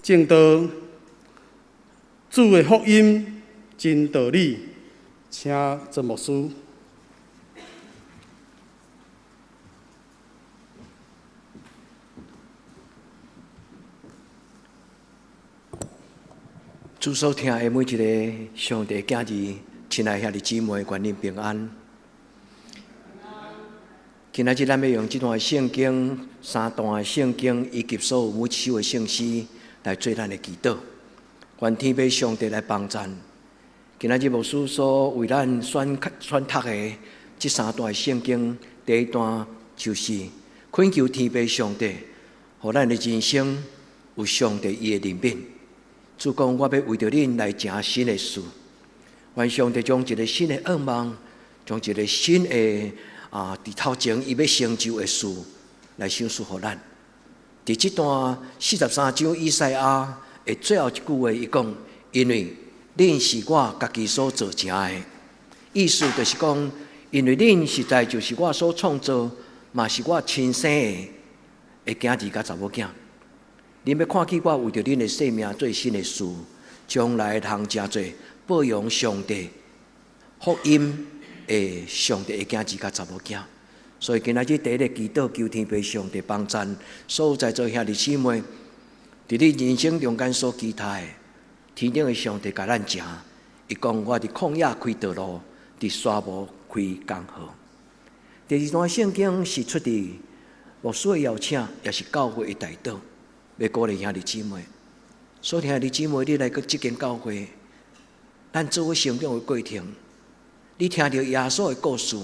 證道，主的福音真道理，請曾牧師。主所疼的每一个上帝囝兒，親愛兄弟姊妹，願恁平安。今仔日咱欲用這段聖經、三段聖經以及所有每一首的聖詩來做咱的祈禱。願天父上帝來幫贊。今仔日牧師所為咱選選讀的這三段聖經，第一段就是懇求天父上帝，予咱的人生有上帝伊的憐憫。主講，我欲為著恁來成新的事，願上帝將一个新的願望，將一个新的啊，佇頭前伊欲成就的事來賞賜予咱。佇這段43章以賽亞的最後一句話，伊講：因為恁是我家己所造成的，意思就是講，因為恁實在就是我所創造，嘛是我親生的的囝兒佮查某囝。恁欲看見我為著恁的性命做新的事，將來通成做報揚上帝福音的上帝的囝兒佮查某囝。所以今仔日第一个祈禱，求天父上帝幫贊所有在座兄弟姊妹，佇你人生中間所期待的，天頂的上帝共咱成。伊講我佇曠野開道路，佇沙漠開江河。第二段聖經是出佇牧師的邀請，也是教會的代禱。欲鼓勵兄弟姊妹，所以兄弟姊妹，你來到這間教會，咱做伙成長的過程，你聽著耶穌的故事，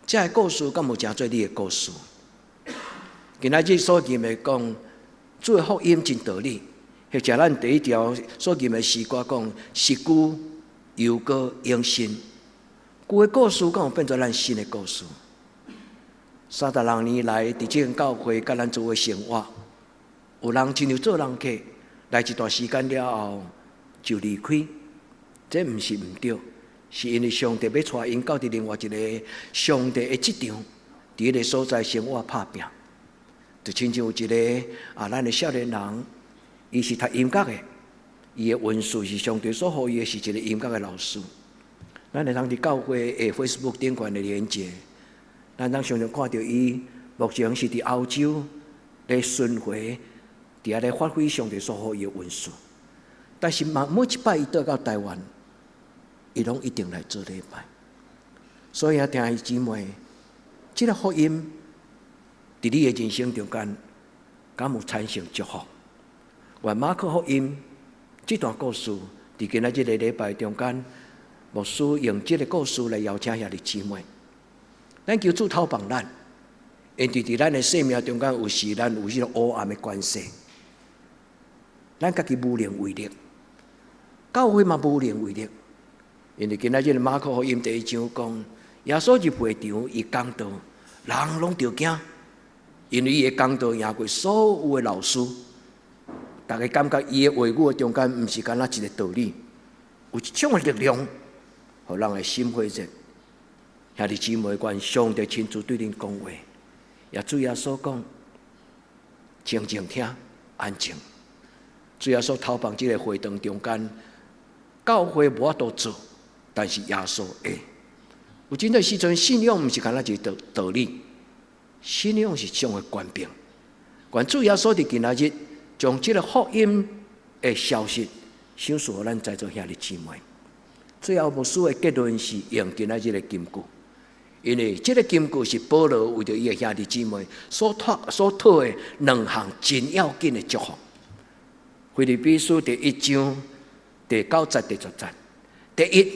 這个故事敢有成做你的故事？今仔日所念的講，主的福音真道理，或者咱第一條所念的詩歌講，是舊猶閣永新，舊的故事敢有變做咱新的故事？36年來，佇這間教會佮咱做伙生活。有人親像做人客，來一段時間了後就離開，這毋是毋對，是因為上帝欲帶𪜶到佇另外一个上帝的職場，佇彼个所在生活拍拚。就親像有一个啊，咱的少年人，伊是讀音樂的，伊的恩賜是上帝所予伊的，是一个音樂的老師。咱會通佇教會的 Facebook 頂懸的連結，咱通常常看著伊目前是佇歐洲咧巡迴。佇遐咧發揮上帝所予伊的恩賜，但是嘛，每一擺伊倒到台灣，伊攏一定來做禮拜。所以啊，弟兄姊妹，這个福音佇你的人生中間，敢有產生祝福？願馬可福音這段故事，佇今仔這个禮拜中間，牧師用這个故事來邀請兄弟姊妹，咱求主透幫咱，因為佇咱的生命中間，有時咱有彼个黑暗的關係。咱家己無能為力，教會嘛無能為力。因為今仔日馬可福音第一章講，耶穌入會場，伊講道，人攏著驚，因為伊的講道贏過所有的老師。逐家感覺伊的話語的中間，毋是干焦一个道理，有一種的力量，予人的心火熱。兄弟姊妹，願上帝親自對恁講話，也主耶穌講，靜靜聽，安靜。主耶穌頭放這个會堂中間，教會無法度做，但是耶穌會。有真濟時陣，信仰毋是干焦一个道理，信仰是一種的權柄。願主耶穌佇今仔日將這个福音的消息，賞賜予咱在座兄弟姊妹。最後，牧師的結論是用今仔日的金句，因為這个金句是保羅為著伊的兄弟姊妹所託所討的兩項真要緊的祝福。腓立比書第一章第九節、第十節。第一，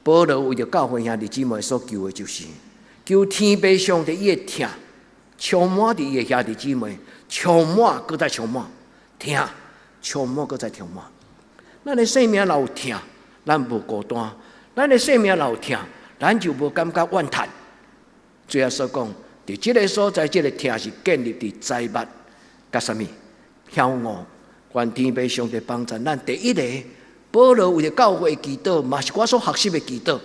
保羅為著教會兄弟姊妹所求的，就是求天父上帝伊的疼充滿佇伊的兄弟姊妹，充滿閣再充滿，疼充滿閣再充滿。咱的生命若有疼，咱無孤單；咱的生命若有疼，咱就無感覺怨嘆。主耶穌講，佇這个所在，這个疼是建立佇災難佮啥物？曉悟，願天父上帝幫助咱。第一个，保羅為著教會祈禱，嘛是我所學習的祈禱。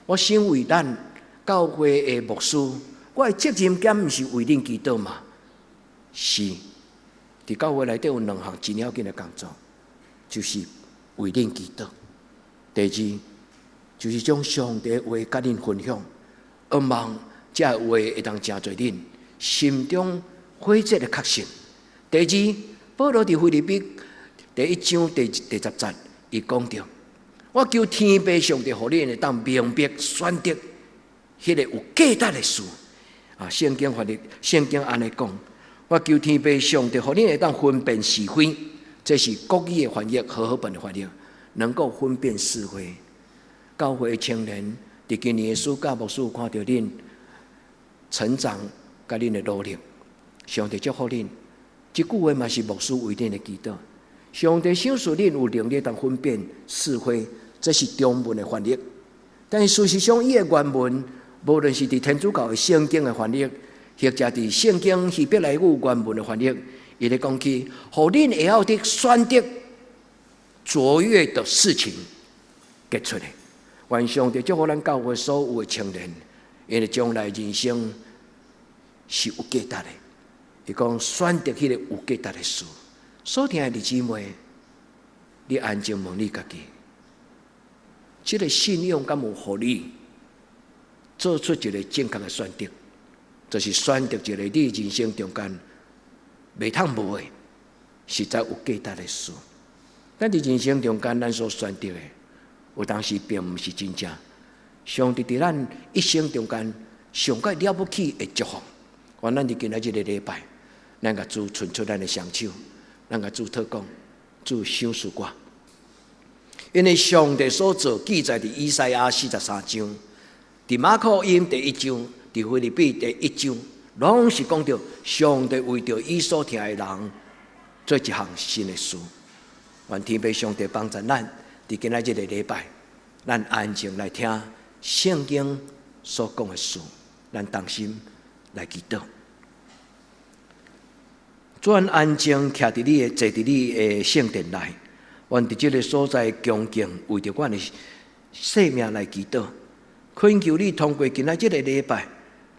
我身為咱教會的牧師，我的責任敢毋是為恁祈禱嗎？是，佇教會內底有兩項真要緊的工作，就是為恁祈禱。第二，就是將上帝的話佮恁分享，向望這个話會當成做恁心中火熱的確信。第二，保羅佇腓立比第一章第十節，伊講著：我求天父上帝，予恁會當明白選擇彼個有價值的事。啊，聖經翻譯，聖經按呢講：我求天父上帝，予恁會當分辨是非。這是國語的翻譯，和合本的翻譯，能夠分辨是非。教會的青年，佇今年的暑假，牧師有看著恁成長，佮恁的努力，上帝祝福恁。這句話嘛是牧師為恁的祈禱。上帝賞賜恁有能力當分辨是非，這是中文的翻譯。但是事實上，伊的原文，無論是佇天主教的聖經的翻譯，或者佇聖經希伯來語原文的翻譯，伊咧講起，予恁會曉得選擇卓越的事情傑出的。願上帝祝福咱教會所有的青年，𪜶的將來人生是有價值的。伊講選擇彼個有價值的事。所聽的弟姊妹，你安靜問你家己，這個信仰敢有予你做出一個正確的選擇，就是選擇一個你人生中間袂通無的，實在有價值的事。咱佇人生中間，咱所選擇的，有當時並毋是真正上帝佇咱一生中間上蓋了不起的祝福。願咱佇今仔這個禮拜，咱共主伸出咱的雙手，咱共主禱告，主賞賜我。因為上帝所做記載佇以賽亞四十三章，佇馬可福音第一章，佇腓立比第一章，攏是講著上帝為著伊所疼的人做一項新的事。願天父上帝幫助咱，佇今仔這個禮拜，咱安靜來聽聖經所講的事，咱同心來祈禱。主，阮安靜徛佇你的坐佇你的聖殿內，願佇這個所在恭敬為著阮的性命來祈禱，懇求你通過今仔這個禮拜，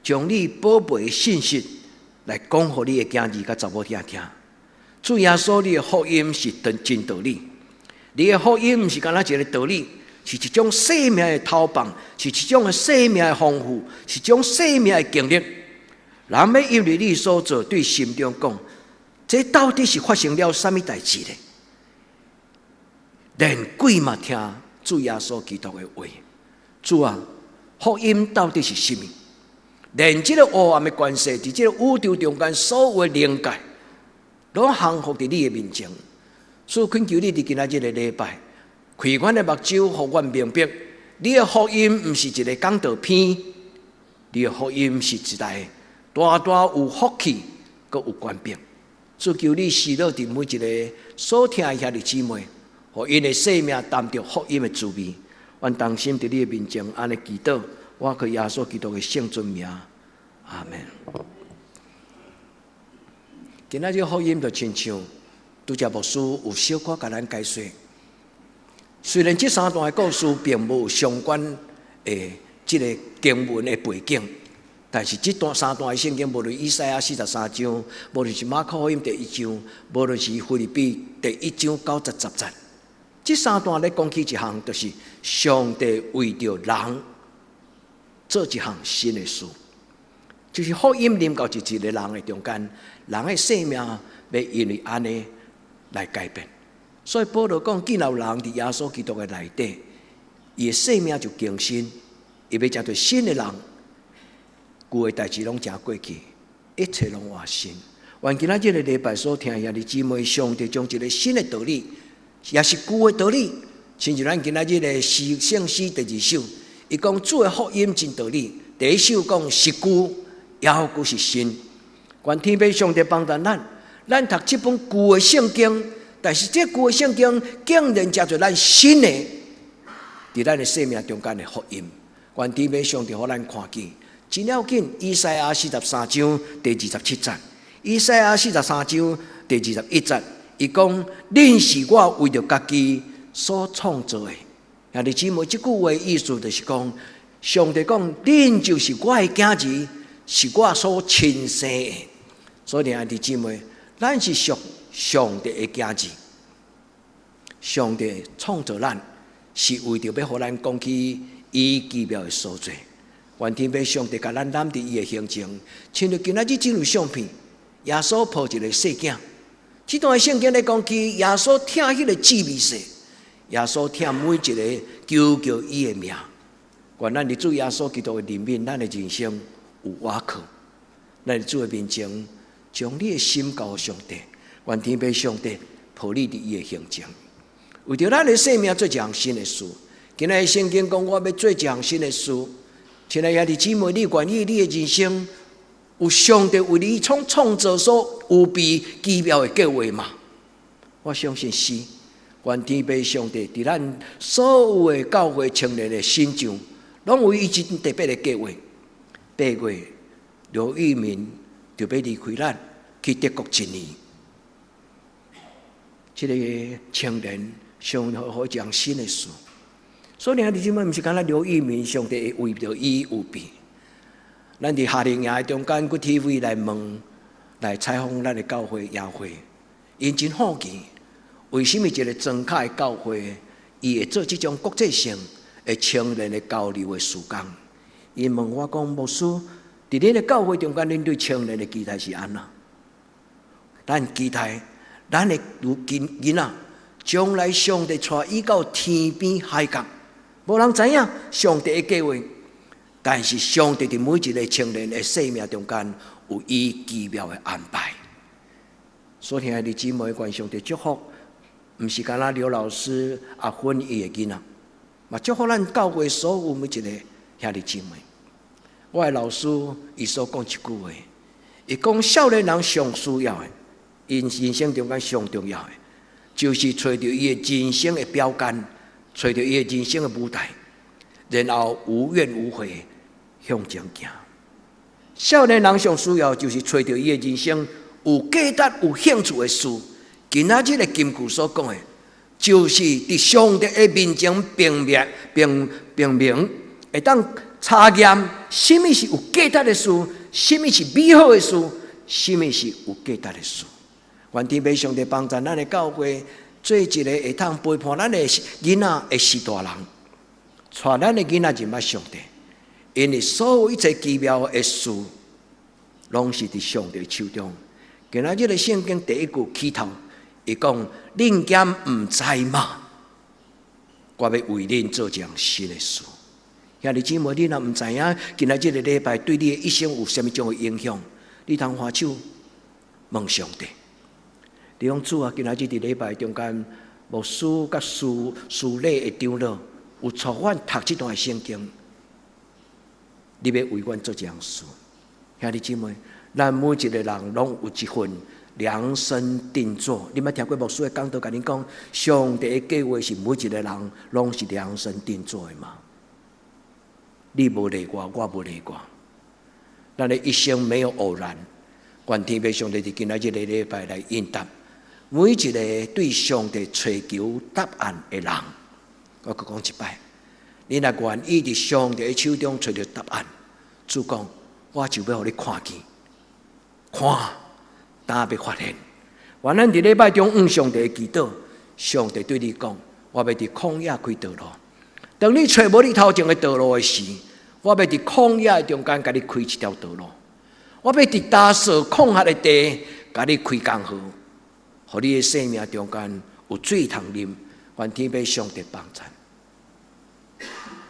將你寶貝的信息來講予你的囝兒佮查某囝聽。主耶穌，你的福音是真真道理，你的福音毋是干焦一個道理，是一種生命的投放，是一種的生命的豐富，是一種生命的經歷。人欲因為你所做，對心中講，這到底是發生了啥物代誌呢？連鬼嘛聽主耶穌基督的話，主啊，福音到底是啥物？連這個黑暗的權勢，佇這個宇宙中間所有的靈界，攏降服佇你的面前。所以懇求你佇今仔這個禮拜，開阮的目睭，予阮明白，你的福音毋是一個講道篇，你的福音是一台大大有福氣，閣有權柄。主求你施落佇每一個所聽的兄弟姊妹，予𪜶的生命擔著福音的滋味。阮同心佇你的面前按呢祈禱，我靠耶穌基督的聖尊名，阿門。今仔日福音就親像拄才牧師有小可共咱解說。雖然這三段的故事並無相關的這個經文的背景，但是這段三段的聖經，無論以賽亞四十三章，無論是馬可福音第一章，無論是腓立比第一章九節十節，這三段咧講起一項，就是上帝為著人做一項新的事，就是福音臨到一個人的中間，人的生命欲因為按呢來改變。所以保羅講，既然有人佇耶穌基督的內底，伊的生命就更新，伊欲成做新的人，舊的代誌攏成過去，一切攏換新。願今仔這個禮拜所聽的兄弟姊妹，上帝將一個新的道理，也是舊的道理，親像咱今仔日的詩聖詩第二首，伊講主的福音真道理，第一首講是舊，猶閣是新。願天父上帝幫助咱，咱讀這本舊的聖經，但是這舊的聖經竟然成做咱新的，佇咱的生命中間的福音。願天父上帝予咱看見，真要緊。以賽亞四十三章第二十七節，以賽亞四十三章第二十一節，伊講：恁是我為著家己所創造的。兄弟姊妹，這句話意思就是講，上帝講，恁就是我的囝兒，是我所親生的。所以，兄弟姊妹，咱是屬上帝的囝兒。上帝創造咱，是為著欲予咱講起伊奇妙的所作。願天父上帝共咱攬佇伊的胸前，親像今仔日這張相片，耶穌抱一个細囝。這段聖經咧講起耶穌疼彼个姊妹說，耶穌疼每一个求叫伊的名。願咱佇主耶穌基督的裡面，咱的人生有倚靠。咱佇主的面前，將你的心交予上帝，願天父上帝抱你佇伊的胸前。為著咱的生命做一項新的事，今仔日聖經講，我欲做一項新的事。親愛兄弟姊妹，你願意你的人生有上帝為你創創造所預備奇妙的計劃嗎？我相信是。願天父上帝佇咱所有的教會青年的身上，攏有伊真特別的計劃。8月，劉玉明就欲離開咱去德國一年。這个青年上好講新的事，所以兄弟姊妹，毋是干焦劉玉明，上帝會為著伊預備。咱佇夏令營的中間，閣 TV 來問來採訪咱的教會協會，𪜶真好奇，為啥物一个莊跤的教會，伊會做這種國際性的青年的交流的事工？𪜶問我講，牧師，佇恁的教會中間，恁對青年的期待是按怎？咱期待咱的如今囡仔，將來上帝帶伊到天邊海角，無人知影上帝的計劃，但是上帝佇每一个青年的生命中間有伊奇妙的安排。所以兄弟姊妹，願上帝祝福，毋是干焦劉老師阿芬伊的囡仔，嘛祝福咱教會所有每一个兄弟姊妹。我的老師伊所講一句話，伊講少年人上需要的，𪜶人生中間上重要的，就是揣著伊的人生的標杆，揣著伊的人生的舞台，然後無怨無悔向前行。少年人上需要就是揣著伊的人生有價值、有興趣的事。今仔日的金句所講的，就是佇上帝的面前辨別、辨辨明，會當查驗啥物是有價值的事，啥物是美好的事，啥物是有價值的事。願天父上帝幫助咱的教會，做一个會通陪伴咱的囡仔的序大人，帶咱的囡仔認捌上帝。因為所有一切奇妙的事，攏是佇上帝手中。今仔日的聖經第一句起頭，伊講：恁敢毋知嗎？我欲為恁做一項新的事。兄弟姊妹，你若毋知影，今仔這个禮拜對你的一生有啥物種的影響？你通揮手問上帝。你講主啊，今仔日佇禮拜中間，牧師佮司禮的長老有帶阮讀這段聖經，你欲為阮做一項事。兄弟姊妹，咱每一个人攏有一份量身定做。你捌聽過牧師的講道，共恁講，上帝的計劃是每一个人攏是量身定做的嗎？你無例外，我無例外。咱的一生沒有偶然。願天父上帝佇今仔這个禮拜來應答每一个對上帝揣求答案的人。我閣講一擺，你若願意佇上帝的手中揣著答案，主講，我就欲予你看見，看，今欲發現。願咱佇禮拜中向上帝祈禱，上帝對你講，我欲佇曠野開道路。當你揣無你頭前的道路的時，我欲佇曠野的中間共你開一條道路。我欲佇乾燥曠旱的地，共你開江河，予你的生命中間有水通啉。願天父上帝幫助。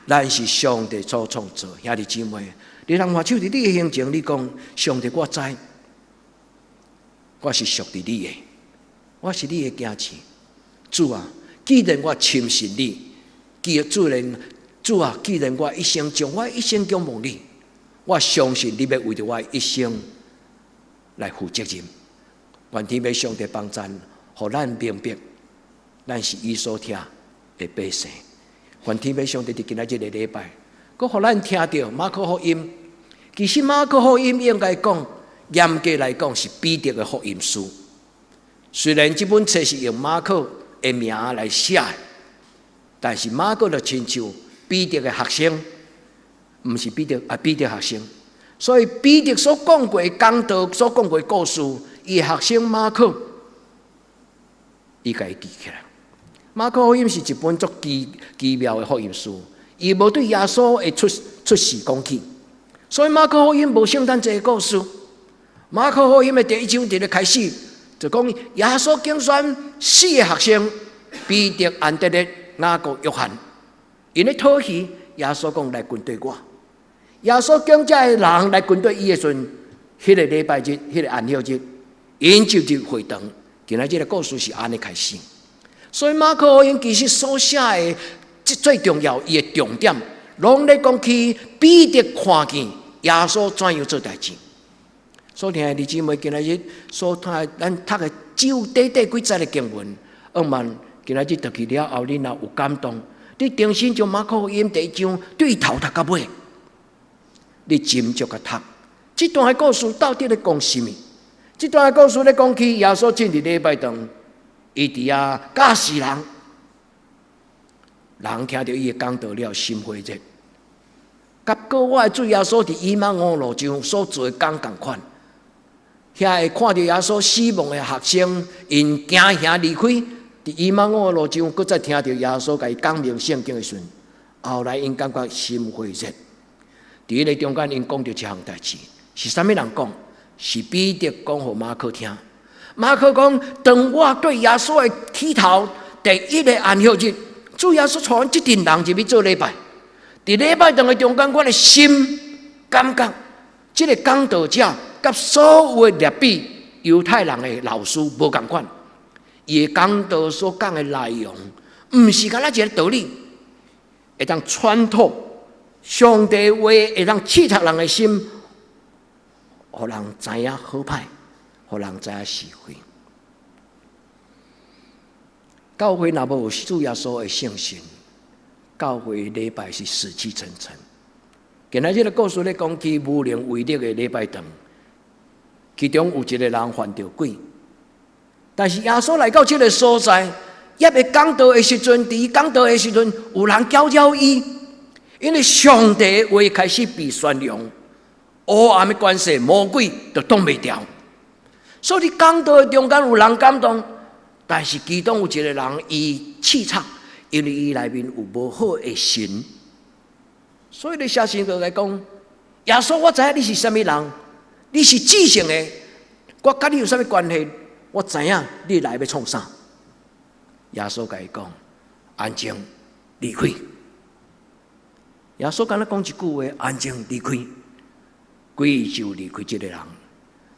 咱是上帝所創造，兄弟姊妹，你通揮手佇你的胸前，你講上帝，我知，我是屬佇你的，我是你的囝兒。主啊，既然我深信你，既主然主啊，既然我一生將我一生仰望你，我相信你欲為著我一生來負責任。願天父上帝幫贊，予咱明白，咱是伊所疼的百姓。願天父上帝佇今仔這个禮拜，閣予咱聽著馬可福音。其實馬可福音應該講，嚴格來講是彼得的福音書。雖然這本冊是用馬可的名來寫的，但是馬可就親像彼得的學生，毋是彼得啊，彼得學生。所以彼得所講過的講道，所講過的故事，伊的學生馬可伊共伊記起來。馬可福音是一本足奇奇妙的福音書，伊無對耶穌的出出世講起，所以馬可福音無聖誕節的故事。馬可福音的第一章佇咧開始就講耶穌揀選四个學生：彼得、安德烈、雅各、約翰，𪜶咧討魚，耶穌講來跟綴我。耶穌揀這个人來跟綴伊的時陣，彼個禮拜日，彼個安息日，𪜶就入會堂。今仔這个故事是按呢開始。所以馬可福音其實所寫的最重要，伊的重點，攏咧講起彼得看見耶穌怎樣做代誌。所聽的弟姊妹，今仔日所聽咱讀的只有短短幾節的經文，向望今仔日讀去了後，你若有感動，你重新將馬可福音第一章對頭讀到尾，你斟酌共讀。這段的故事到底咧講啥物？這段的故事咧講起耶穌進入禮拜堂，伊佇遐教示人，人聽著伊的講道了，心火熱。佮閣我的主耶穌佇以馬忤路上所做的工仝款，遐會看著耶穌死亡的學生，𪜶驚嚇離開，佇以馬忤路上，閣再聽著耶穌共伊講明聖經的時陣，後來𪜶感覺心火熱。佇彼个中間，𪜶講著一項代誌，是啥物人講？是彼得講予馬可聽。馬可講：當我對耶穌的起頭第一个安息日，主耶穌帶阮這陣人入去做禮拜。佇禮拜堂的中間，我的心感覺，這个講道者佮所有的拉比猶太人的老師無仝款。伊的講道所講的內容，毋是干焦一个道理，會當穿透上帝話，會當刺戳人的心，予人知影好歹，予人知影是非。教會若無主耶穌的聖神，教會禮拜是死氣沉沉。今仔這个故事咧講起無能為力的禮拜堂，其中有一个人犯著鬼，但是耶穌來到這个所在，猶未講道的時陣，佇伊講道的時陣，有人攪擾伊，因為上帝的話開始被宣揚，黑暗的權勢魔鬼就擋袂牢。所以講道的中間有人感動，但是其中有一个人伊刺插，因為伊內面有無好的神，所以咧寫信就來講，耶穌，我知影你是啥物人，你是至聖的，我佮你有啥物關係？我知影你來欲創啥。耶穌共伊講：安靜，離開。耶穌敢若講一句話：安靜，離開。鬼就離開這个人。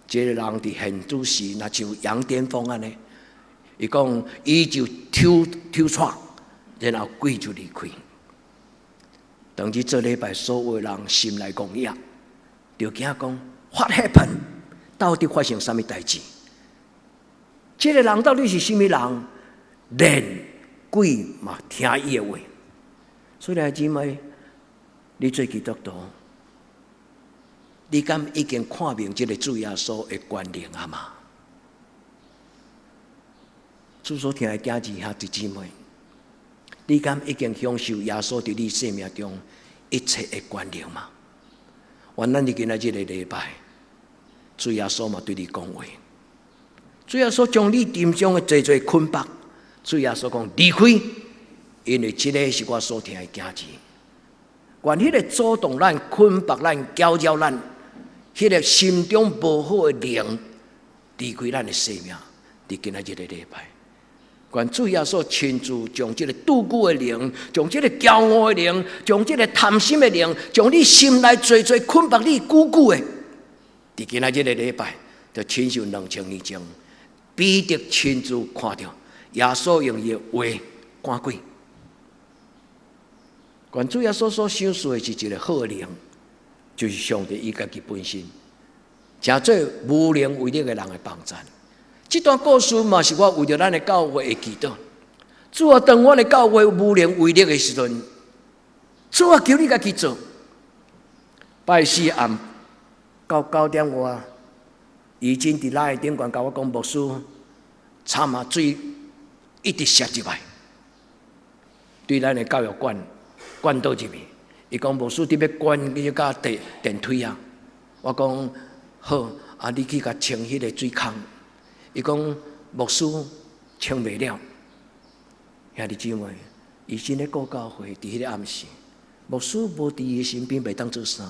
這个人佇現主時，若像羊癲瘋按呢，伊講伊就抽抽掣，然後鬼就離開。當日做禮拜，所有人心內戇掖，就驚講：What happened？到底發生啥物代誌？這个人到底是啥物人？連鬼嘛聽伊的話。所以兄姊妹，你做基督徒，你敢已經看明這个主耶穌的權能啊嗎？主所疼的囝兒兄弟姊妹，你敢已經享受耶穌佇你生命中一切的權能嗎？願咱佇今仔這个禮拜，主耶穌嘛對你講話。主耶穌將你心中的濟濟捆綁，主耶穌講離開，因為這个是我所疼的囝兒。願彼个阻擋咱、捆綁咱、攪擾咱，彼个心中無好的靈離開咱的生命，佇今仔這个禮拜。願主耶穌親自將這个妒忌的靈，將這个驕傲的靈，將這个貪心的靈，將你心內濟濟捆綁你久久的，佇今仔這个禮拜，就親像2000年前，彼得親自看著耶穌用伊的話趕鬼。願主耶穌所賞賜的是一个好的靈，就是上帝伊家己本身，成做無能為力的人的幫贊。這段故事嘛是我為著咱的教會的祈禱。主啊，當阮的教會無能為力的時陣，主啊，求你家己做。拜四暗到9點外，已經佇 LINE 頂懸共我講牧師，慘啊，水一直瀉入來，對咱的教育館灌倒入去。伊講牧師，你欲關彼個電電梯啊？我講好，啊，你去共清彼个水孔。伊講牧師，穿袂了。兄弟姊妹，伊真咧顧教會，佇彼个暗時，牧師無佇伊身邊，袂當做啥。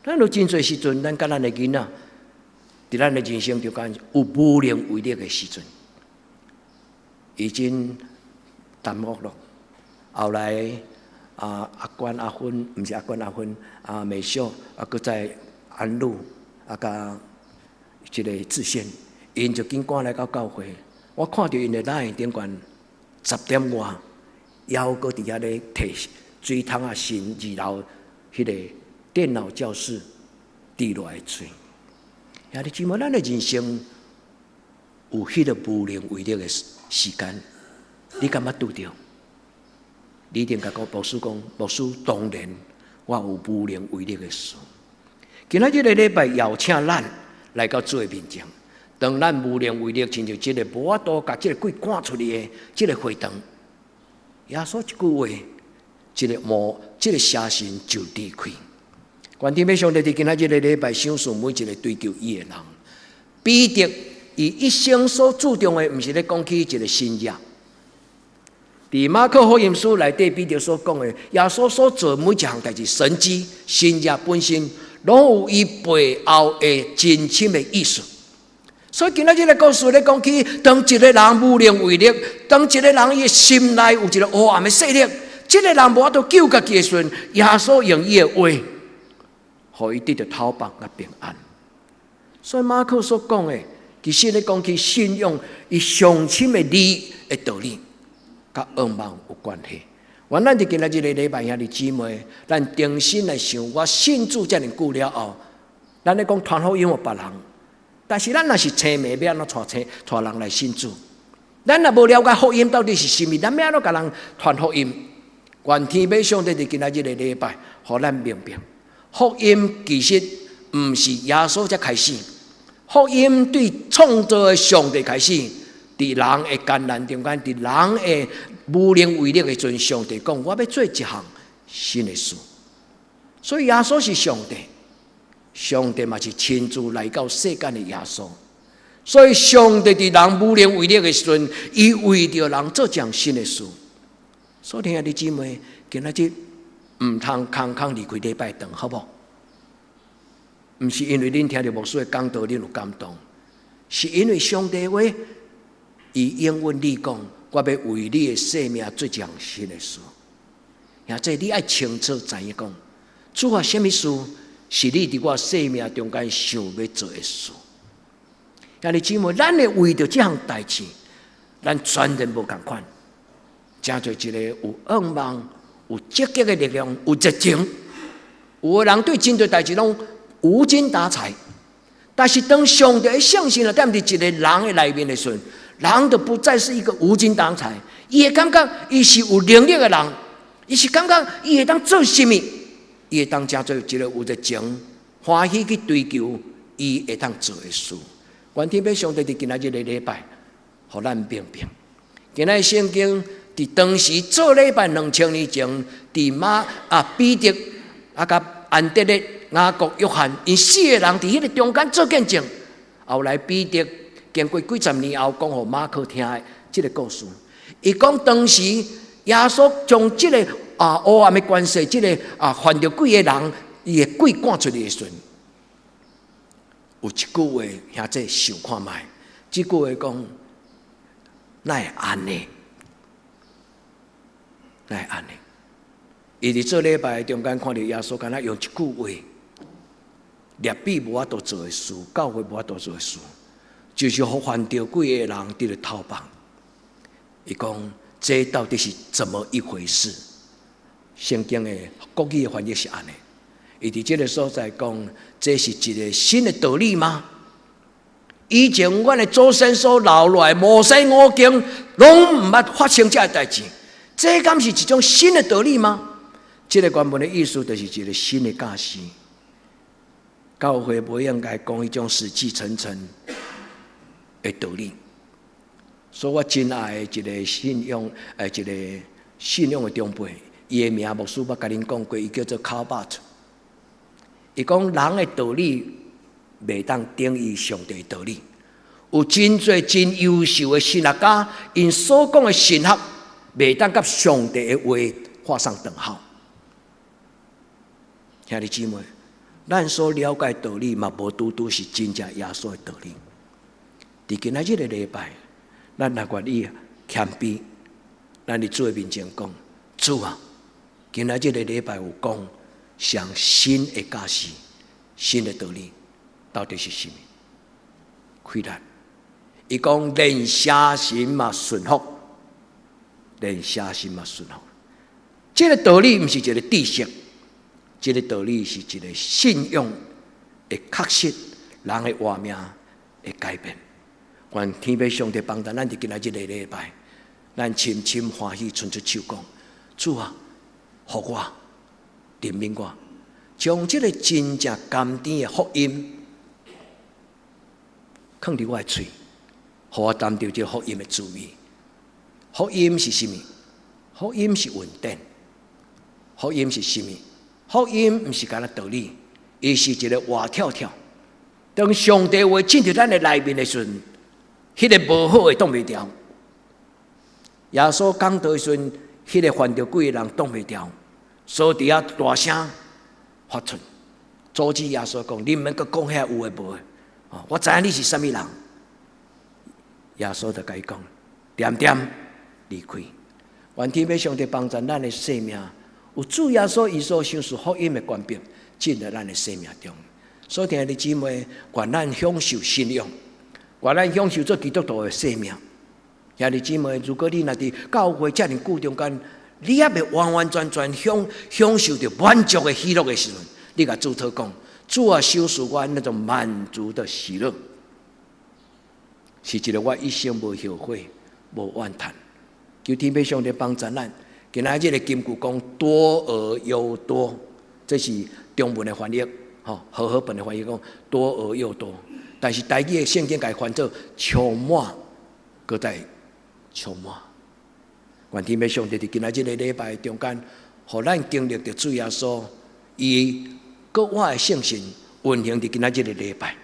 咱有真濟時陣，咱佮咱的囡仔，佇咱的人生中間有無能為力的時陣，已經耽誤了。後來啊，阿關阿芬，毋是阿關阿芬，阿美秀，啊，閣再安露，啊，佮這个志賢，𪜶就緊趕來到教會。我看著𪜶的 LINE 頂懸10點外，猶閣佇遐咧提水桶仔新二樓彼個電腦教室滴落來水。兄弟姊妹，咱的人生有彼个無能為力的時間，你敢捌拄著？你一定共講牧師講，牧師當然我有無能為力的時。今仔這个禮拜邀請咱來到主的面前，當咱無能為力，親像這个無法度共這个鬼趕出去的這个會堂，耶穌一句話，這个魔，這个邪神就離開。願天父上帝佇今仔這个禮拜賞賜每一个追求伊的人。彼得伊一生所注重的，毋是咧講起一个神跡。佇馬可福音書內底，彼得所講的，耶穌所做每一項代誌，神蹟、神跡本身，攏有伊背後的真深的意思。所以今仔這个故事咧講起，當一个人無能為力，當一個人伊的心內有一个黑暗的勢力，這个人無法度救家己的時陣，耶穌用伊的話，予伊得著透放佮平安。所以馬可所講的，其實咧講起信仰，伊上深的理的道理，佮仰望有關係。願咱佇今仔這个禮拜兄弟姊妹，咱重新來想，我信主遮爾久了後，咱咧講傳福音予別人，但是咱若是青盲，欲按怎帶青帶人來信主？咱若無了解福音到底是啥物，咱欲按怎共人傳福音？願天父上帝佇今仔這个禮拜，予咱明白，福音其實毋是耶穌才開始，福音對創造的上帝開始，佇人的艱難中間，佇人的無能為力的時陣，上帝講：我欲做一項新的事。所以耶穌是上帝，上帝嘛是親自來到世間的耶穌。所以上帝佇人無能為力的時陣，伊為著人做一項新的事。所以兄弟姊妹，今仔日毋通空空離開禮拜堂，好無？毋是因為恁聽著牧師的講道，恁有感動，是因為上帝話，伊應允你講，我欲為你的生命做一項新的事。兄弟你愛清楚知影講，主啊，啥物事是你佇我生命中間想欲做的事？兄弟姊妹，咱會為著這項代誌，咱全然無仝款，成做一個有仰望、有積極的力量、有熱情。有的人對真濟代誌攏無精打采，但是當上帝的聖神啊，踮佇一個人的內面的時陣，人就不再是一個無精打采，伊會感覺伊是有能力的人，伊是感覺伊會當做啥物，伊會當成做一個有熱情、歡喜去追求伊會當做的事。願天父上帝佇今仔這个禮拜，予咱明白。今仔聖經佇當時做禮拜2000年前，佇馬啊彼得啊佮安德烈、雅各、約翰，𪜶四個人佇彼个中間做見證。後來彼得經過幾十年後，講予馬可聽的這个故事。伊講當時耶穌將這个啊黑暗的權勢，這个啊犯著鬼的人，伊的鬼趕出去的時陣，有一句話，兄弟想看覓？這句話講，哪會按呢？哪會按呢？伊佇做禮拜中間看著耶穌，敢若用一句話，律法無法度做的事，教會無法度做的事，就是予犯著鬼的人得著透放。伊講，這到底是怎麼一回事？聖經的國語的翻譯是按呢。伊佇這个所在講，這是一个新的道理嗎？以前阮的祖先所留落來摩西五經，攏毋捌發生這个代誌，這敢是一種新的道理嗎？這个原文的意思就是一个新的教示。教會無應該講彼種死氣沉沉的道理。所以我真愛的一个信仰，一个信仰的長輩，伊的名牧師捌共恁講過，伊叫做卡巴特。伊講人的道理袂當等於上帝的道理。有真濟真優秀的神學家，𪜶所講的神學，袂當佮上帝的話畫上等號。兄弟姊妹，咱所了解道理嘛，無拄拄是真正耶穌的道理。佇今仔這个禮拜，咱若願意謙卑，咱佇主的面前講：主啊，今仔這个禮拜有講上新的教示、新的道理，到底是啥物？開咱，伊講連邪神嘛順服，連邪神嘛順服。這个道理毋是一个知識。這个道理是一个信仰的確實，人的活命會改變。願天父上帝幫助咱佇今仔這个禮拜，咱深深歡喜，伸出手講：主啊，予我，憐憫我，將這个真正甘甜的福音囥佇我的喙，予我擔著這个福音的滋味。福音是啥物？福音是穩定。福音是啥物？福音毋是干焦道理，伊是一个活跳跳。當上帝話進入咱的內面的時陣，彼个無好的擋袂牢。耶穌講道的時陣，彼个犯著鬼的人擋袂牢，所以佇遐大聲發出，阻止耶穌講：你毋免閣講遐有的無的。我知影你是啥物人。耶穌就共伊講：恬恬離開。願天父上帝幫助咱的生命。有主耶穌伊所賞賜福音的權柄進入咱的生命中，所以兄弟姊妹，願咱享受信仰，願咱享受做基督徒的生命。兄弟姊妹，如果你若佇教會遮爾久中間，你猶未完完全全享受著滿足的喜樂的時陣，你共主禱講：主啊，賞賜我那種滿足的喜樂，是一个我一生無後悔、無怨嘆。求天父上帝幫助咱。今仔這个金句講多而又多，這是中文的翻譯，吼，和合本的翻譯講多而又多。但是台語的聖經共伊翻做充滿，閣再充滿。願天父上帝佇今仔這个禮拜中間，予咱經歷著主耶穌，伊閣活的聖神運行佇今仔這个禮拜，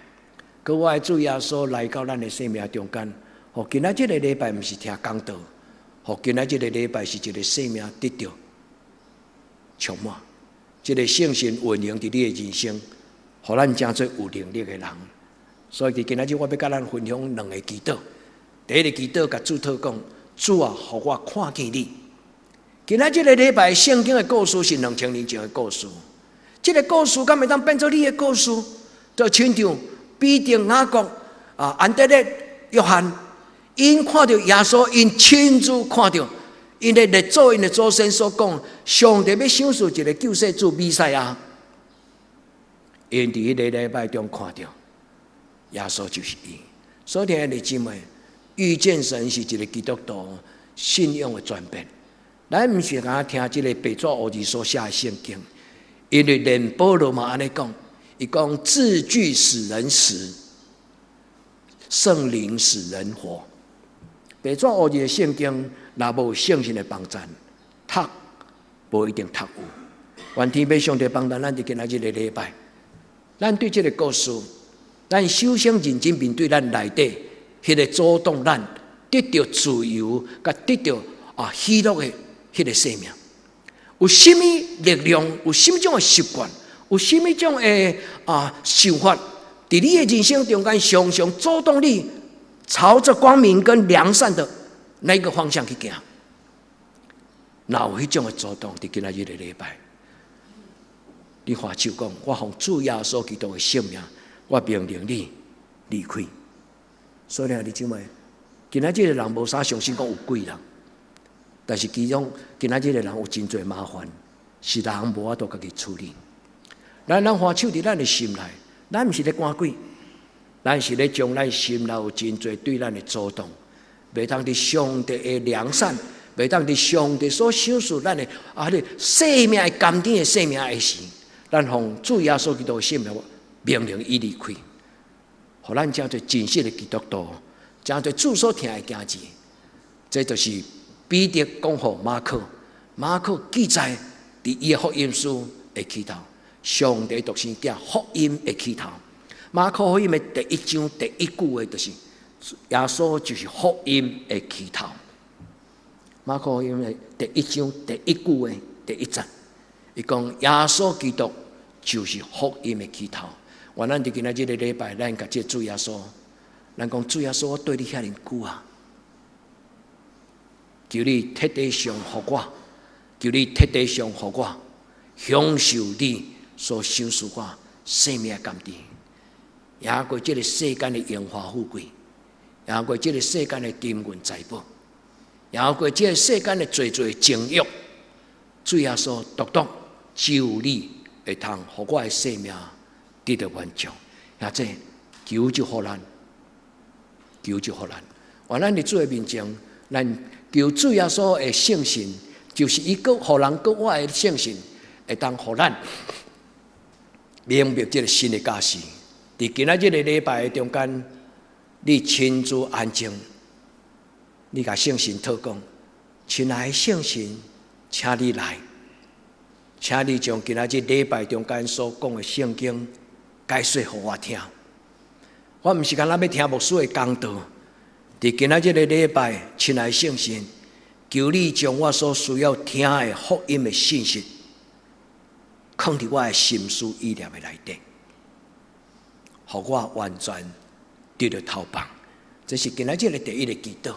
閣活的主耶穌來到咱的生命中間，予今仔這个禮拜毋是聽講道。予今仔這个禮拜是一个生命得著充滿，這个聖神運行佇你的人生，予咱成做有能力的人。所以佇今仔日，我欲佮咱分享兩个祈禱。第一个祈禱，共主禱講：主啊，予我看見你。今仔這个禮拜聖經的故事是2000年前的故事，這个故事敢會當變做你的故事？就親像彼得、雅各、啊、安德烈、約翰。𪜶看著耶穌，𪜶親自看著，𪜶的列祖、𪜶的祖先所講，上帝欲賞賜一个救世主彌賽亞。𪜶佇彼个禮拜中看著耶穌就是伊。所以，兄弟姊妹，遇見神是一个基督徒信仰的轉變。咱毋是干焦聽這个白紙黑字所寫的聖經，因為連保羅嘛按呢講，伊講字句使人死，聖靈使人活。白紙黑字的聖經，若無聖神的幫助，讀無一定讀有。願天父上帝幫助咱佇今仔這个禮拜，咱對這个故事，咱首先認真面對咱內底彼个阻擋咱得著自由，佮得著啊喜樂的彼个生命。有啥物力量？有啥物種的習慣？有啥物種的啊想法？佇你的人生中間，常常阻擋你朝著光明跟良善的那個方向去行。若有彼種的阻擋，佇今仔日的禮拜，你揮手講：我奉主耶穌基督的聖名，我命令你離開。所以兄弟姊妹，今仔這个人無啥相信講有鬼啦，但是其中今仔這个人有真濟麻煩，是人無法度家己處理。咱揮手佇咱的心內，咱毋是咧趕鬼，咱是咧將咱心內有真濟對咱的阻擋，袂當佇上帝的良善，袂當佇上帝所賞賜咱的啊，彼个生命的甘甜的生命的時，咱奉主耶穌基督的聖名，命令伊離開，予咱成做真實的基督徒，成做主所疼的囝兒。這就是彼得講予馬可，馬可記載佇伊的福音書的起頭，上帝獨生囝福音的起頭。馬可福音的第一章第一句話就是耶穌就是福音的起頭。馬可福音的第一章第一句話第一節，伊講耶穌基督就是福音的起頭。願咱佇今仔這个禮拜，咱共這个主耶穌，咱講主耶穌，我綴你遐爾久啊，求你徹底降予我，求你徹底降予我，享受你所賞賜我生命的甘甜，贏過這个世間的榮華富貴，贏過這个世間的金銀財寶，贏過這个世間的濟濟情慾。主耶穌，獨獨只有你會通予我的生命得著滿足。兄弟，求就予咱，求就予咱。願咱佇主的面前，咱求主耶穌的聖神，就是伊閣予人閣活的聖神，會當予咱明白這个新的教示。佇今仔這个禮拜的中間，你親自安靜，你共聖神禱告，親愛的聖神，請你來，請你將今仔這禮拜中間所講的聖經解說予我聽。我毋是干焦欲聽牧師的講道，佇今仔這个禮拜，親愛的聖神，求你將我所需要聽的福音的信息，囥佇我的心思意念的內底，予我完全得著投放。這是今仔這个第一个祈禱。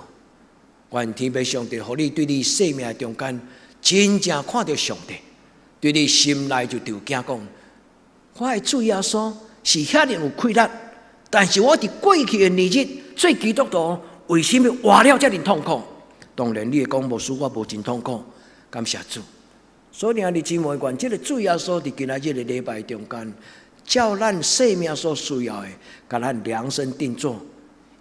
願天父上帝，予你對你生命中間真正看著上帝，對你心內就著驚講，我的主耶穌是遐爾有氣力，但是我佇過去的年日做基督徒，為什麼活了遮爾痛苦？當然你會講牧師，我無真痛苦，感謝主。所以兄弟姊妹，願這个主耶穌佇今仔這个禮拜中間，照咱生命所需要的，共咱量身定做，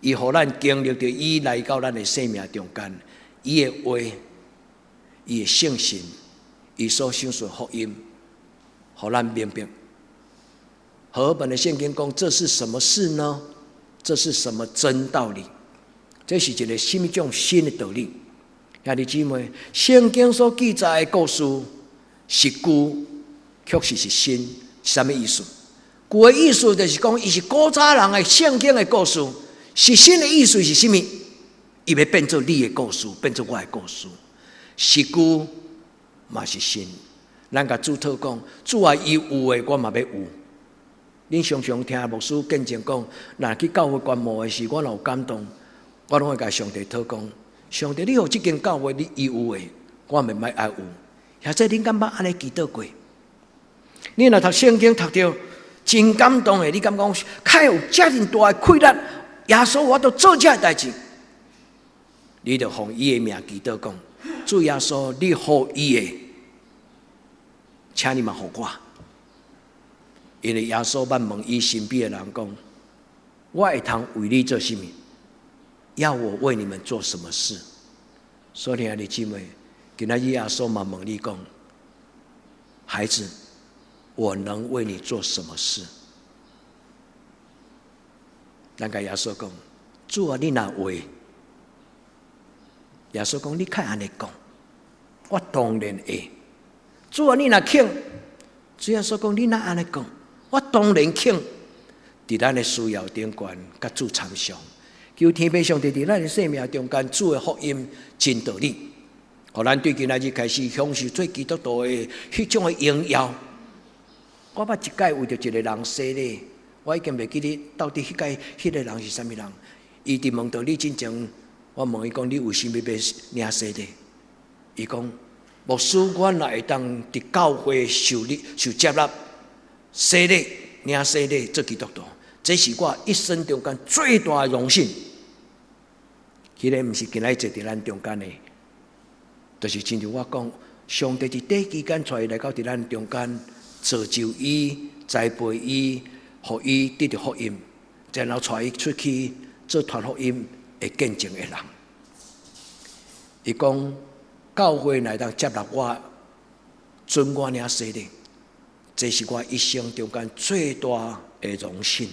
伊予咱經歷著伊來到咱的生命中間，伊的話，伊的聖神，伊所賞賜福音，予咱明白。和合本的聖經講，這是什麼事呢？這是什麼真道理？這是一个什麼種新的道理？兄弟姊妹，聖經所記載的故事是舊，確實是新，啥物意思？舊的意思就是講，伊是古早人的聖經的故事，是新的意思是啥物？伊欲變做你的故事，變做我的故事，是舊嘛是新。咱共主禱講，主啊，伊有的我嘛欲有。恁常常聽牧師見證講，若去教會觀摩的時，我若有感動，我攏會共上帝禱講：上帝，你予這間教會你伊有的，我嘛欲愛有。或者恁敢捌按呢祈禱過？你若讀聖經讀著真感動的，你感覺講，較有遮爾大的氣力，耶穌我都做這个代誌，你就奉伊的名祈禱講：主耶穌，你予伊的，請你嘛予我。因為耶穌捌問伊身邊的人講：我會通為你做啥物？要我為你們做什麼事？所以兄弟姊妹，今仔日耶穌嘛問你講：孩子，我能為你做什麼事？咱共耶穌講：主啊，你若會。耶穌講：你較按呢講，我當然會。主啊，你若肯，主耶穌講：你若按呢講，我當然肯。佇咱的需要頂懸，共主參詳，求天父上帝佇咱的生命中間，主的福音真道理，予咱對今仔日開始享受做基督徒的彼種的榮耀。我捌一擺為著一個人洗禮，我已經袂記得到底彼擺彼个人是啥物人。伊佇問道理進前，我問伊講：你為啥物欲領洗禮？伊講：牧師，我若會當佇教會受禮受接納洗禮領洗禮做基督徒，這是我一生中間最大的榮幸。彼个毋是今仔日坐佇咱中間的，就是親像我講，上帝佇短期間帶伊來到佇咱中間，造就伊、栽培伊，予伊得著福音，然後帶伊出去做傳福音的見證的人。伊講教會若會當接納我，准我領洗禮，這是我一生中間最大的榮幸。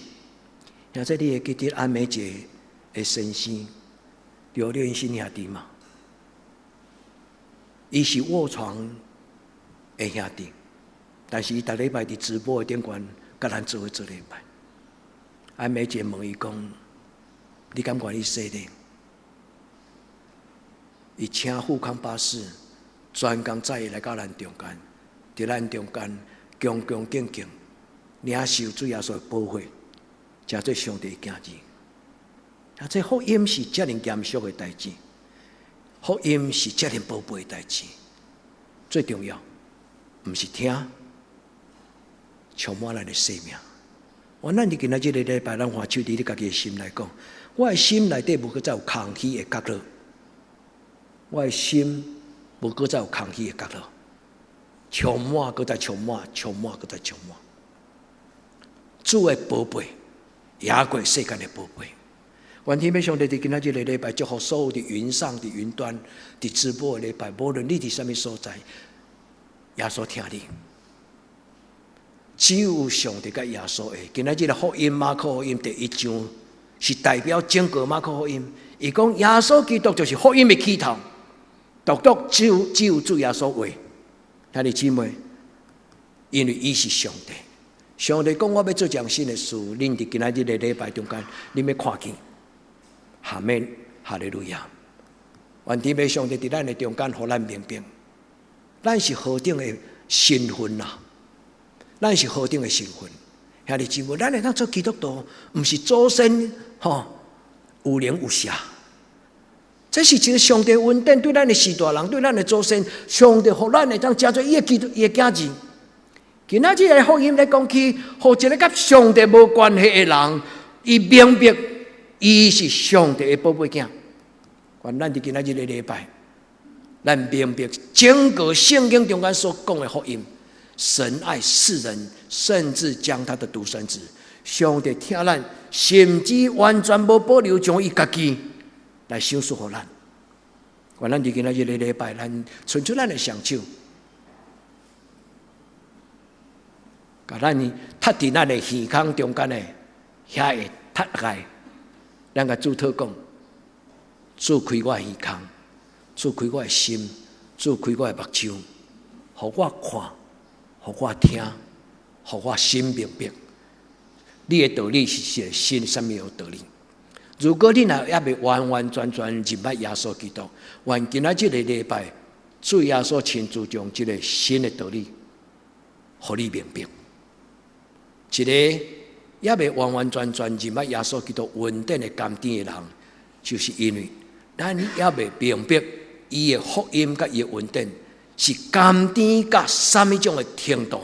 兄弟，你會記得安美姐的先生劉連新兄弟嗎？伊是臥床的兄弟，但是伊逐禮拜佇直播的頂懸，共咱做伙做禮拜。安美姐問伊講：你敢願意洗禮？伊請富康巴士專工載伊來到咱中間，佇咱中間恭恭敬敬領受主耶穌的寶血，成做上帝的囝兒。啊，這福音是遮爾嚴肅的代誌，福音是遮爾寶貝的代誌。最重要，毋是聽，充滿咱的生命。願咱佇今仔這个禮拜，咱還手佇你家己的心內講，我的心內底無閣再有空虛的角落，我的心無閣再有空虛的角落，充滿閣再充滿，充滿閣再充滿。主的寶貝，贏過世間的寶貝。願天父上帝佇今仔這个禮拜，祝福所有佇雲上、佇雲端、佇直播的禮拜，無論你佇啥物所在，耶穌疼你。只有上帝佮耶穌的。今仔這个福音馬可福音第一章是代表整個馬可福音。伊講耶穌基督就是福音的起頭，獨獨只有主耶穌話。兄弟姊妹，因為伊是上帝，上帝講我欲做一項新的事，恁佇今仔這个禮拜中間，恁欲看見。阿們，哈利路亞！願天父上帝佇咱的中間，予咱明白，咱是何等的身份啊！咱是何等的身份，兄弟姊妹，咱會當做基督徒，毋是祖先吼有靈有邪，這是一个上帝恩典對咱的序大人，對咱的祖先，上帝予咱會當成做伊的基督，伊的囝兒。今仔這个福音來講起，予一個佮上帝無關係的人，伊明白伊是上帝的寶貝囝。願咱佇今仔這个禮拜，咱明白整個聖經中間所講的福音。神愛世人，甚至將他的獨生子。上帝疼咱，甚至完全無保留，將伊家己來賞賜予咱。願咱佇今仔這个禮拜，咱伸出咱的雙手，共咱踢佇咱的耳孔中間的遐個踢開，咱共主禱講：主開我的耳孔，主開我的心，主開我的目睭，予我看，予我聽，予我心明白。你的道理是一个新啥物的道理？如果你若猶未完完全全認捌耶穌基督，願今仔這个禮拜，主耶穌親自將這个新的道理，予你明白。一个猶未完完全全認捌耶穌基督恩典的甘甜的人，就是因為咱猶未明白伊的福音佮伊的恩典是甘甜到啥物種的程度。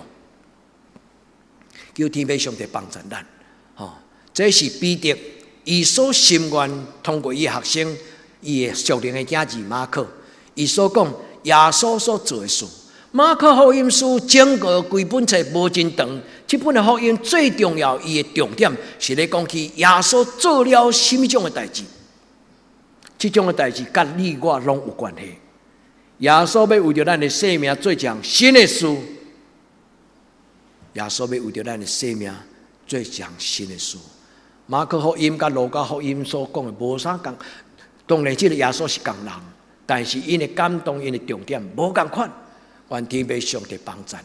求天父上帝幫助咱，吼！這是彼得伊所心願通過伊的學生，伊的屬靈的囝兒馬可，伊所講耶穌所做的事。馬可福音書整個規本冊無真長，這本的福音最重要，伊的重點是咧講起耶穌做了啥物種的代誌。這種的代誌佮你我攏有關係。耶穌欲為著咱的生命做一項新的事。耶穌欲為著咱的生命做一項新的事。馬可福音佮路加福音所講的無啥仝，當然這个耶穌是仝人，但是𪜶的感動、𪜶的重點無仝款。願天父上帝幫贊。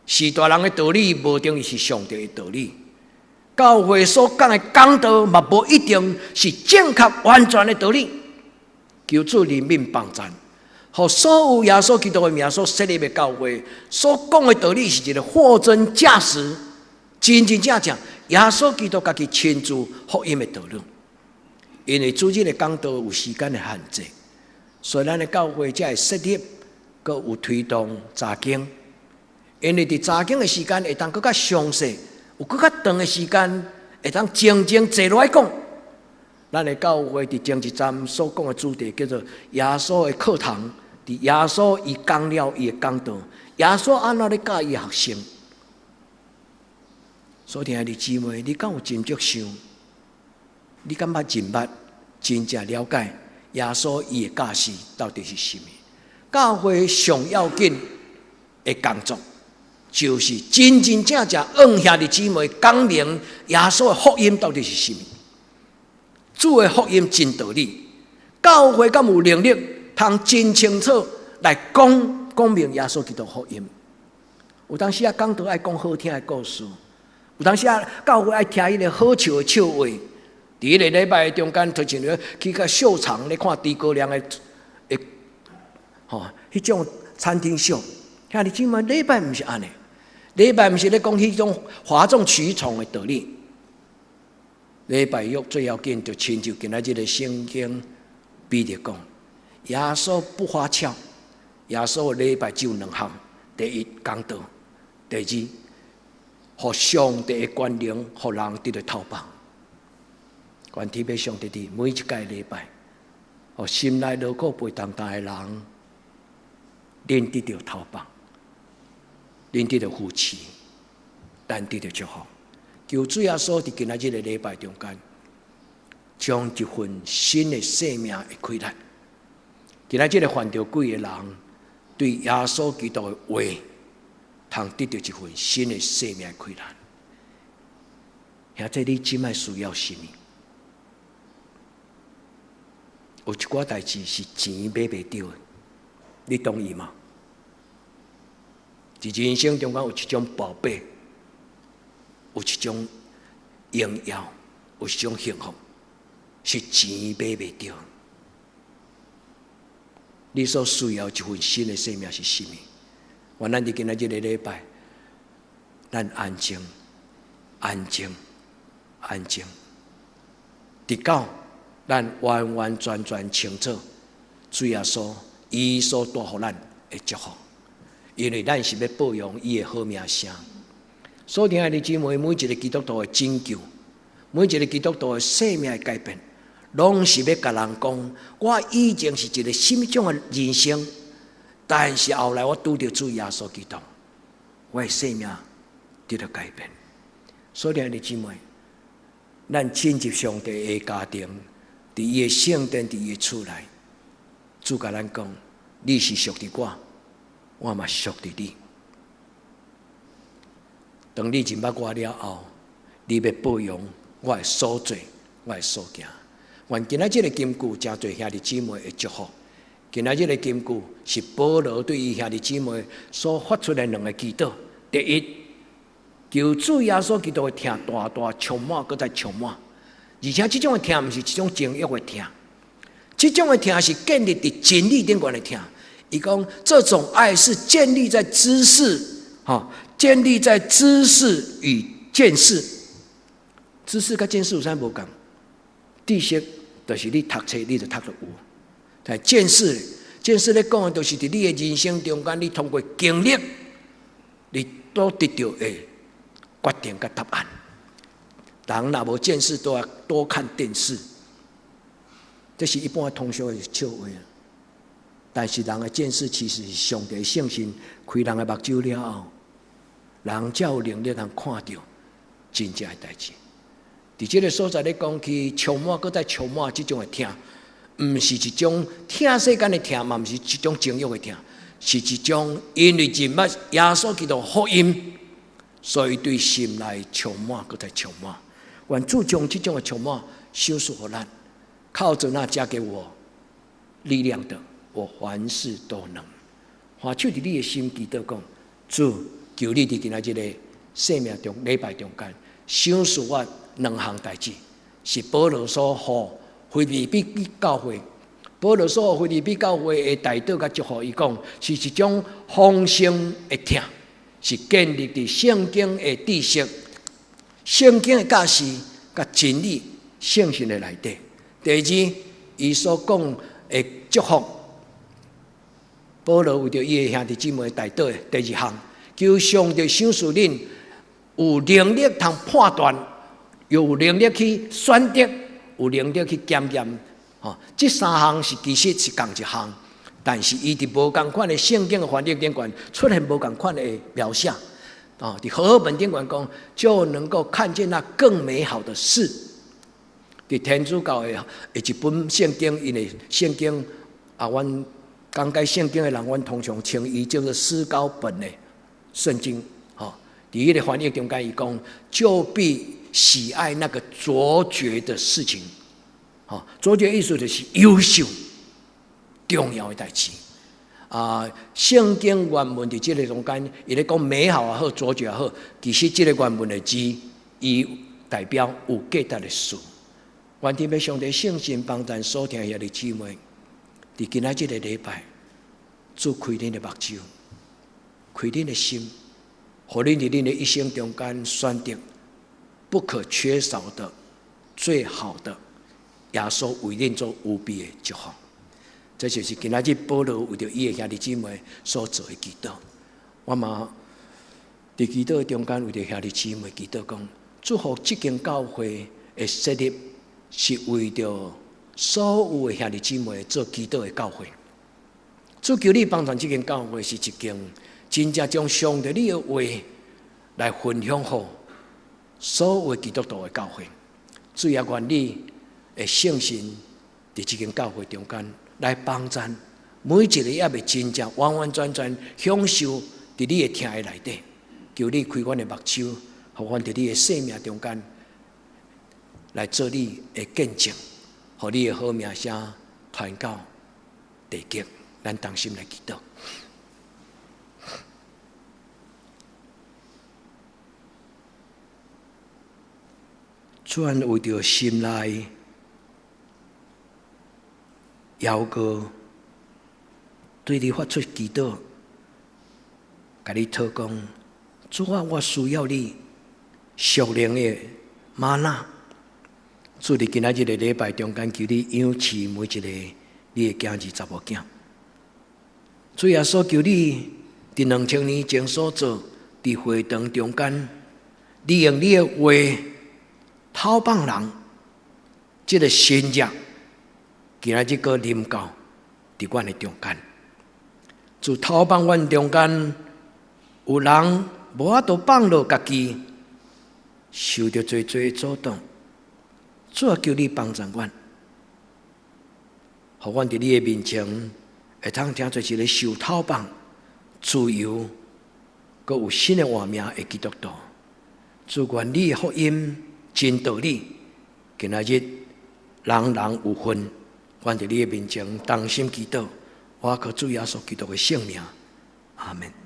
序大人的道理無等於是上帝的道理，教會所講的講道嘛無一定是正確完全的道理。求主憐憫幫贊，予所有耶穌基督的名所設立的教會所講的道理是一个貨真價實、真真正正耶穌基督家己親自福音的道理。因為主日的講道有時間的限制，所以咱的教會才會設立，閣有推動查經。因為佇查經的時間會當閣較詳細，有閣較長的時間會當靜靜坐落來講。咱的教會佇前一站所講的主題叫做耶穌的課堂，佇耶穌伊講了伊的講道，耶穌按怎咧教伊學生？所以兄弟姊妹，你敢有真足想？你敢捌認捌真正了解耶穌伊的教示到底是啥物？教會上要緊的工作，就是真真正正向兄弟姊妹講明耶穌的福音到底是啥物。主的福音真道理，教會敢有能力通真清楚來講講明耶穌基督福音？有當時啊，講道愛講好聽的故事，有當時啊，教會愛聽彼个好笑的笑話。佇彼个禮拜中間，就親像去個秀場咧看豬哥亮的，吼，彼種餐廳秀。兄弟姊妹，禮拜毋是按呢，禮拜毋是咧講彼種譁眾取寵的道理。禮拜約最要緊，就親像今仔日的聖經彼得講，耶穌不花俏，耶穌禮拜只有兩項：第一講道，第二，予上帝的權能，予人得著頭綁。願天父上帝佇每一屆禮拜，予心內勞苦背重擔的人，恁得著頭綁，恁得著扶持，咱得著祝福。求主耶穌佇今仔日的禮拜中間，將一份新的生命的氣力。今仔日個犯著鬼的人，對耶穌基督的話，通得著一份新的生命的氣力。兄弟，你這擺需要啥物？有一寡代誌是錢買袂著的，你同意嗎？佇人生中間有一種寶貝，有一種榮耀，有一種幸福，是錢買袂著。你所需要一份新的生命是啥物？願咱佇今仔日个禮拜，咱安靜、安靜、安靜，直到咱完完全全清楚主耶穌伊所帶予咱的祝福，因為咱是欲報揚伊的好名聲。所以，親愛的姊妹，每一個基督徒的拯救，每一個基督徒的生命的改變，攏是欲共人講，我以前是一個啥物種的人生，但是後來我拄著主耶穌基督，我的生命得著改變。所以，親愛的姊妹，咱進入上帝的家庭，佇伊的聖殿，佇伊的厝內，主共咱講：你是屬佇我，我嘛屬佇你。當你認捌我了後，你欲報揚我的所做，我的所行。願今仔這個金句，誠濟兄弟姊妹的祝福。今仔這個金句是保羅對伊兄弟姊妹所發出的兩个祈禱。第一，求主耶穌基督的疼大大充滿，閣再充滿。而且這種的疼毋是一種情欲的疼，這種的疼是建立佇真理頂懸的疼。伊講這種愛是建立在知識，吼，建立在知識與見識。知識佮見識有啥無仝？知識就是你讀冊，你就讀著有。但見識，見識咧講的，就是佇你的人生中間，你通過經歷，你都得著的決定佮答案。人若無見識，都愛多看電視，這是一般通俗的笑話。但是人的見識其實是上帝聖神開人的目睭了後，人才有能力通看著真正的代誌。佇這个所在咧講起充滿，閣再充滿這種的疼，毋是一種疼世間的疼，嘛毋是一種情欲的疼，是一種因為認捌耶穌基督福音，所以對心內充滿，閣再充滿。願主將這種的充滿賞賜予咱，靠著那加給我力量的，我凡事都能。揮手佇你的心祈禱講，主求你佇今仔這個生命中禮拜中間，賞賜我兩項代誌，是保羅所予腓立比教會，保羅所予腓立比教會的代禱佮祝福，伊講是一種豐盛的疼，是建立佇聖經的知識、聖經的教示佮真理、聖神的內底。第二，伊所講的祝福，保羅為著伊的兄弟姊妹代禱的第二項，求上帝賞賜恁有能力通判斷，有能力去選擇，有能力去檢驗。吼，這三項是其實是仝一項，但是伊佇無仝款的聖經的翻譯頂懸出現無仝款的描寫。哦，佇和合本頂懸講，就能夠看見那更美好的事。佇天主教的一本聖經，𪜶的聖經啊，阮講解聖經的人，阮通常稱伊叫做思高本的聖經。吼，佇彼个翻譯中間，伊講就必喜愛那個卓絕的事情。吼，卓絕意思就是優秀、重要的代誌。啊，聖經原文佇這个中間，伊咧講美好也好，卓絕也好，其實這个原文的字，伊代表有價值的事。願天父上帝聖神幫贊所聽兄弟姊妹，佇今仔這个禮拜，主開恁的目睭，開恁的心，予恁佇恁的一生中間選擇不可缺少的最好的，耶穌為恁做預備的祝福。這就是今仔日保羅為著伊的兄弟姊妹所做的祈禱。我嘛佇祈禱中間為著兄弟姊妹祈禱講，祝福這間教會的設立是為著所有的兄弟姊妹做祈禱的教會。主求你幫助這間教會是一間真正將上帝你的話來分享予所有基督徒的教會。主也願你的聖神佇這間教會中間來幫贊每一个猶未真正完完全全享受佇你的疼愛內底。求你開阮的目睭，予阮佇你的生命中間來做你的見證，予你的好名聲傳到地極。咱同心來祈禱。主啊，為著心內猶閣對你發出祈禱，共你討講，主啊，我需要你屬靈的嗎哪。主佇今仔日的禮拜中間，求你養飼每一個你的囝兒查某囝。主耶穌求你佇2000年前所做，佇會堂中間，利用你的話討放人，這个神蹟，今仔日閣臨到佇阮的中間。自討放阮中間，有人無法度放落家己，受著濟濟阻擋。主啊，求你幫助阮，予阮佇你的面前會通成做一个受討放、自由、閣有新的活命的基督徒。主願你的福音真道理，今仔日人人有份。阮佇你的面前同心祈禱，我靠主耶穌基督的聖名，阿門。